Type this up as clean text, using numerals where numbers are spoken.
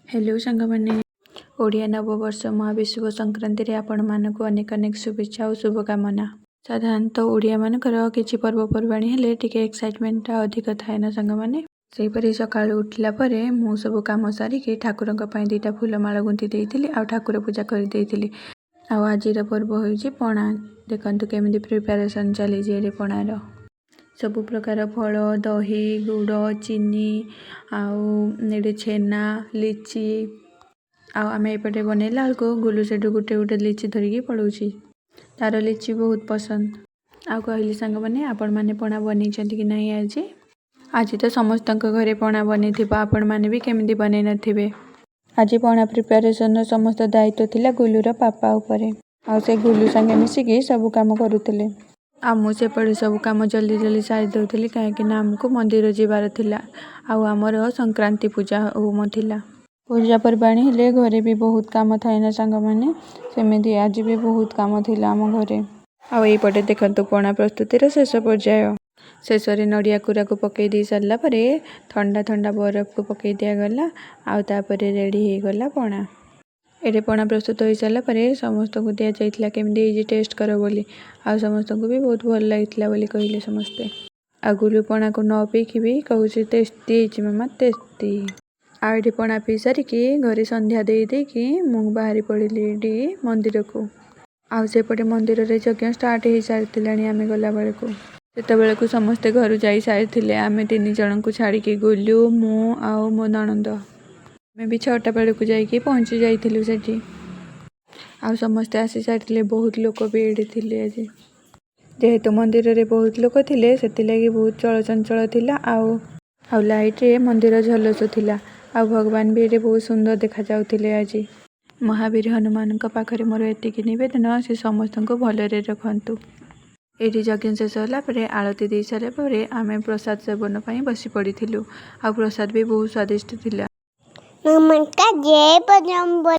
Hello ସାଙ୍ଗମାନେ, ଓଡ଼ିଆ ନବବର୍ଷ ମହାବିଷୁବ ସଂକ୍ରାନ୍ତିରେ ଆପଣମାନଙ୍କୁ ଅନେକ ଅନେକ ଶୁଭେଚ୍ଛା ଆଉ ଶୁଭକାମନା। ସାଧାରଣତଃ ଓଡ଼ିଆମାନଙ୍କର କିଛି ପର୍ବପର୍ବାଣୀ ହେଲେ ଟିକେ ଏକ୍ସାଇଟମେଣ୍ଟଟା ଅଧିକ ଥାଏ ନା ସାଙ୍ଗମାନେ? ସେହିପରି ସକାଳୁ ଉଠିଲା ପରେ ମୁଁ ସବୁ କାମ ସାରିକି ଠାକୁରଙ୍କ ପାଇଁ ଦୁଇଟା ଫୁଲମାଳ ଗୁନ୍ଥି ଦେଇଥିଲି ଆଉ ଠାକୁର ପୂଜା କରିଦେଇଥିଲି। ଆଉ ଆଜିର ପର୍ବ ହେଉଛି ପଣା। ଦେଖନ୍ତୁ କେମିତି ପ୍ରିପାରେସନ୍ ଚାଲିଛି ଏଠି ପଣାର। ସବୁ ପ୍ରକାର ଫଳ, ଦହି, ଗୁଡ଼, ଚିନି ଆଉ ଏଠି ଛେନା, ଲିଚି। ଆଉ ଆମେ ଏପଟେ ବନେଇଲା ବେଳକୁ ଗୁଲୁ ସେଠୁ ଗୋଟେ ଗୋଟେ ଲିଚି ଧରିକି ପଳଉଛି। ତାର ଲିଚି ବହୁତ ପସନ୍ଦ। ଆଉ କହିଲି ସାଙ୍ଗମାନେ, ଆପଣମାନେ ପଣା ବନେଇଛନ୍ତି କି ନାହିଁ ଆଜି? ଆଜି ତ ସମସ୍ତଙ୍କ ଘରେ ପଣା ବନେଇଥିବ, ଆପଣମାନେ ବି କେମିତି ବନେଇ ନଥିବେ। ଆଜି ପଣା ପ୍ରିପାରେସନ୍ର ସମସ୍ତ ଦାୟିତ୍ୱ ଥିଲା ଗୁଲୁର ପାପା ଉପରେ ଆଉ ସେ ଗୁଲୁ ସାଙ୍ଗେ ମିଶିକି ସବୁ କାମ କରୁଥିଲେ। ଆଉ ମୁଁ ସେପଟେ ସବୁ କାମ ଜଲ୍ଦି ଜଲ୍ଦି ସାରି ଦେଉଥିଲି, କାହିଁକି ନା ଆମକୁ ମନ୍ଦିର ଯିବାର ଥିଲା ଆଉ ଆମର ସଂକ୍ରାନ୍ତି ପୂଜା ହୋମ ଥିଲା। ପୂଜା ପର୍ବାଣୀ ହେଲେ ଘରେ ବି ବହୁତ କାମ ଥାଏ ନା ସାଙ୍ଗମାନେ? ସେମିତି ଆଜି ବି ବହୁତ କାମ ଥିଲା ଆମ ଘରେ। ଆଉ ଏଇପଟେ ଦେଖନ୍ତୁ ପଣା ପ୍ରସ୍ତୁତିର ଶେଷ ପର୍ଯ୍ୟାୟ। ଶେଷରେ ନଡ଼ିଆ କୁରାକୁ ପକାଇ ଦେଇ ସାରିଲା ପରେ ଥଣ୍ଡା ଥଣ୍ଡା ବରଫକୁ ପକାଇ ଦିଆଗଲା ଆଉ ତାପରେ ରେଡ଼ି ହେଇଗଲା ପଣା। ଏଠି ପଣା ପ୍ରସ୍ତୁତ ହୋଇସାରିଲା ପରେ ସମସ୍ତଙ୍କୁ ଦିଆଯାଇଥିଲା, କେମିତି ହେଇଛି ଟେଷ୍ଟ କର ବୋଲି। ଆଉ ସମସ୍ତଙ୍କୁ ବି ବହୁତ ଭଲ ଲାଗିଥିଲା ବୋଲି କହିଲେ ସମସ୍ତେ। ଆଉ ଗୁଲୁ ପଣାକୁ ନ ପିଇକି ବି କହୁଛି, "ଟେଷ୍ଟି ହେଇଛି ମାମା, ଟେଷ୍ଟି।" ଆଉ ଏଠି ପଣା ପିଇ ସାରିକି ଘରେ ସନ୍ଧ୍ୟା ଦେଇ ଦେଇକି ମୁଁ ବାହାରି ପଡ଼ିଲି ଏଠି ମନ୍ଦିରକୁ। ଆଉ ସେପଟେ ମନ୍ଦିରରେ ଯଜ୍ଞ ଷ୍ଟାର୍ଟ ହେଇସାରିଥିଲାଣି ଆମେ ଗଲାବେଳକୁ। ସେତେବେଳକୁ ସମସ୍ତେ ଘରୁ ଯାଇ ସାରିଥିଲେ ଆମେ ତିନି ଜଣଙ୍କୁ ଛାଡ଼ିକି, ଗୁଲୁ, ମୁଁ ଆଉ ମୋ ନଣନ୍ଦ। ଆମେ ବି 6ଟା ବେଳକୁ ଯାଇକି ପହଞ୍ଚି ଯାଇଥିଲୁ ସେଠି। ଆଉ ସମସ୍ତେ ଆସି ସାରିଥିଲେ, ବହୁତ ଲୋକ ବି ଏଇଠି ଥିଲେ ଆଜି। ଯେହେତୁ ମନ୍ଦିରରେ ବହୁତ ଲୋକ ଥିଲେ, ସେଥିଲାଗି ବହୁତ ଚଳଚଞ୍ଚଳ ଥିଲା ଆଉ ଆଉ ଲାଇଟ୍ରେ ମନ୍ଦିର ଝଲସୁଥିଲା ଆଉ ଭଗବାନ ବି ଏଠି ବହୁତ ସୁନ୍ଦର ଦେଖାଯାଉଥିଲେ ଆଜି। ମହାବୀର ହନୁମାନଙ୍କ ପାଖରେ ମୋର ଏତିକି ନିବେଦନ, ସେ ସମସ୍ତଙ୍କୁ ଭଲରେ ରଖନ୍ତୁ। ଏଇଠି ଯଜ୍ଞ ଶେଷ ହେଲା ପରେ, ଆଳତି ଦେଇ ସାରିଲା ପରେ ଆମେ ପ୍ରସାଦ ସେବନ ପାଇଁ ବସି ପଡ଼ିଥିଲୁ। ଆଉ ପ୍ରସାଦ ବି ବହୁତ ସ୍ୱାଦିଷ୍ଟ ଥିଲା। ନମସ୍କାର, ଜୟ ବଜରଙ୍ଗବଲି।